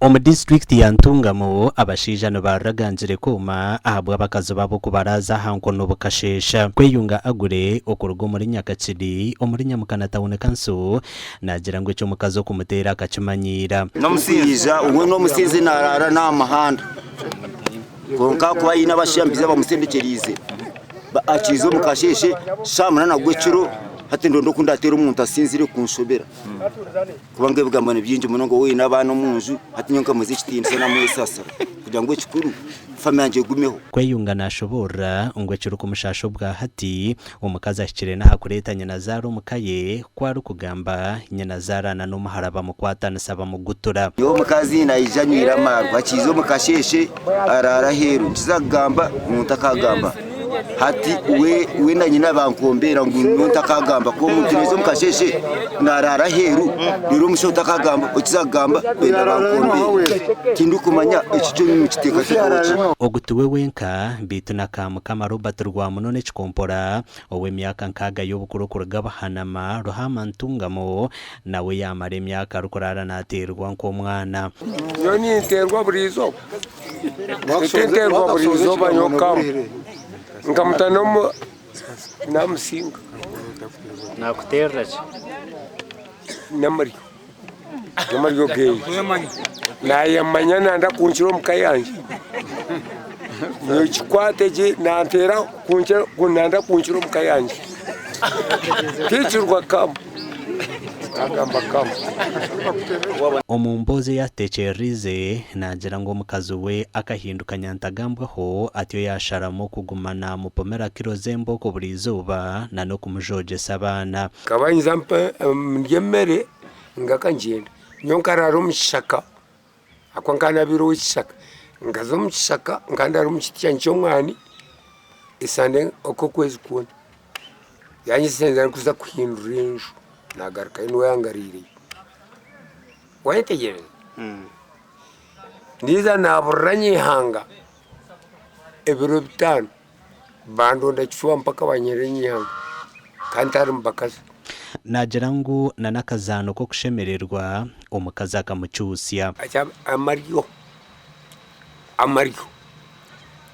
Omu disiturikiti ya Ntungamo, abashaija nibaragangire kooma ahabw'abakazi baabo kubaraaza aha nkono bukasheesha. Kweyunga Agure okuruga omuri Nyakakiri omuri Nyamukana Tawuni Kanso naagira ngu eky'omukazi okumuteera akakimanyiira. N'omushaija we n'omusinzi naaraara n'aha muhanda kwonka ahakuba aine abashaija nibaija bamusindikiriize akiiza omu kasheeshe shaaha munaana gw'ekiro hati ndonda oku ndateere omuntu asinzire kunshobera. Kubanga ebigambo ni bingi munonga waaba oine abaana omu nju, hati nyowe nkamuha ekitiinisa naamwesasira kugira ngu ekikuru famiire yangye egumeho. Kweyunga nashoboorora ngu ekirikumushaasha obwa hati, omukazi ahikire n'aha kureeta nyinazaara omu ka ye, ku arikugamba nyinazaara na n'omuhara bamukwatanisa bamugutura. Nyowe omukazi naija anywire amaarwa, akiiza omu kasheeshe araara aheeru, nkiza kugamba ngu ntakagamba. Hati we we na nyina bankombeera ngu nyowe ntakagamba ku omuntu naiza omu kasheeshe naaraara aheeru reero omushaija otakagamba okiza kugamba benda bankombeere. Tindikumanya eki kyo nimukiteekateekaho ki? Ogu tiwe wenka beitu na Kamukama Robert Rwamunone Kikompora ow'emyaka nkaaga y'obukuru kuruga Buhanama, Ruhaama Ntungamo nawe yaamara emyaka arikuraara naateerwa nk'omwana. Nyowe ninteerwa buri izooba. Nteterwa buri izooba nyowe kamu nkamuta n'omu namusinga. Nakuterera ki? N'amaryo, n'amaryo geye. Nayemanya nanda kunkira omu ka yangye. Nyowe kikwate gye nantera kunkira nanda kunkira omu ka yangye. Tikirwa kamu. Agamba kamu. Omu mboozi ei atekyererize, naagira ngu omukazi we akahinduka nyantagambwaho atyo yaasharamu kuguma naamupomera kiro z'embooko buri izooba na n'okumujogyesa abaana. Nkaba nza ndya emere ngaruka ngyenda. Nyowe nkaraara omu kishaka ahakuba nkaba nabiire ow'ekishaka. Nkaza omu kishaka nkaba ndaara omu kiti kyangye ky'omwani esande okwezi kwona. Yanyetsa ndikuza kuhindura enju nagarukayo niwe yangarwireyo. Wayetegereza? Ndiiza naburira nyeihanga ebiro bitaano bandonda kifuba mpaka banyerera enyeihanga kandi ntari mu bakazi. Naagira ngu na n'akazaano k'okushemererwa omukazi akamukyusya. Amaryo, amaryo.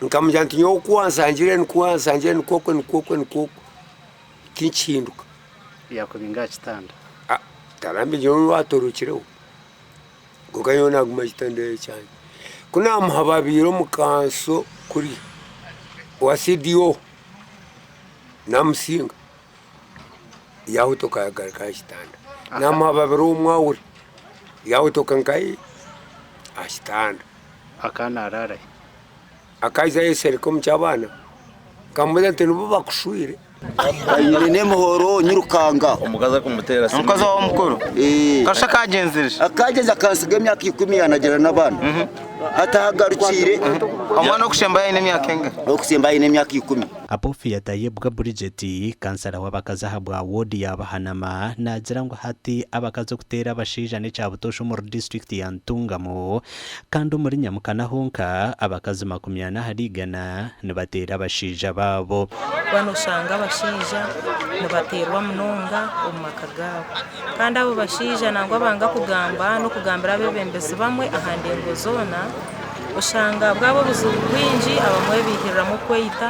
Nkamugira nti nyowe oku wansangire nikwo wansangire nikwo okwe nikwo okwe nikwo okwe tinkihinduka. Yakubinga aha kitanda. Ah, tarambingire nyowe watorokireho kwonka nyowe naguma aha kitanda kyangye. Ku namuhababiire omu kanso kuriya owa CDO namusinga yahotoka yagaruka aha kitanda. Namuhababira ow'omwahuri yahotoka nkahi aha kitanda. Akaba naaraara hi? Akaija ayeshereka omu ky'abaana, nkamubuuza nti nibo bakushwire? Aine n'emihoro nyirukanga. Omukazi akumuteera simu. Omukazi wawe omukuru? Eh. Kasha akagyenzire. Akagyenza akansiga emyaka ikumi yanagira n'abaana. Hati ahagarukiire. Omwana okushembayo aine emyaka engahi? Okusembayo aine emyaka ikumi. Apofia Tayebwa Bridget, kansara w'abakazi ahabwa woodi ya Buhanama naagira ngu hati abakazi okuteera abashaija n'ekya butoosha omuri disiturikiti ya Ntungamo kandi omuri Nyamukana honka abakazi 40 ahari igana nibateera abashaija baabo. Kuba noshanga abashaija nibateerwa munonga omu maka gaabo. Kandi abo bashaija nangwa banga kugamba n'okugambira abeebembezi bamwe aha ndengo zoona, oshanga bwaba obuzibu bwingi abamwe baihiriramu okweita,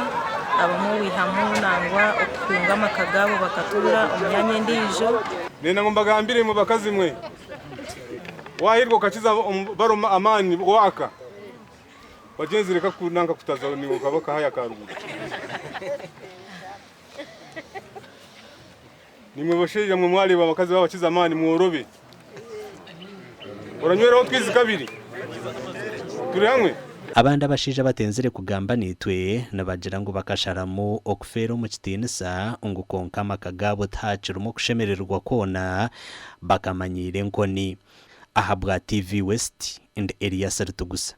abamwe baihamu nangwa okuhunga amaka gaabo bakatuura omu myanya endiijo. Nenda ngu mbagambire imwe bakazi mwe, waahirwa okakiza baro amaani waaka, bagyenzi reka nanka kutaza niiwe okaba kahaya ka ruguru. Nimwe bashaija mwe mwareeba abakazi babakiza amaani mworobe. Oranyweraho otwizi kabiri? Turi hamwe? Abandi abashaija abatenzire kugamba naitwe nibagira ngu bakasharamu okufeera omu kitiinisa ngu kwonka amaka gaabo tihakirimu okushemererwa kwona bakamanyiira enkoni. Ahabwa TV West, ndi Elias Ritugusa.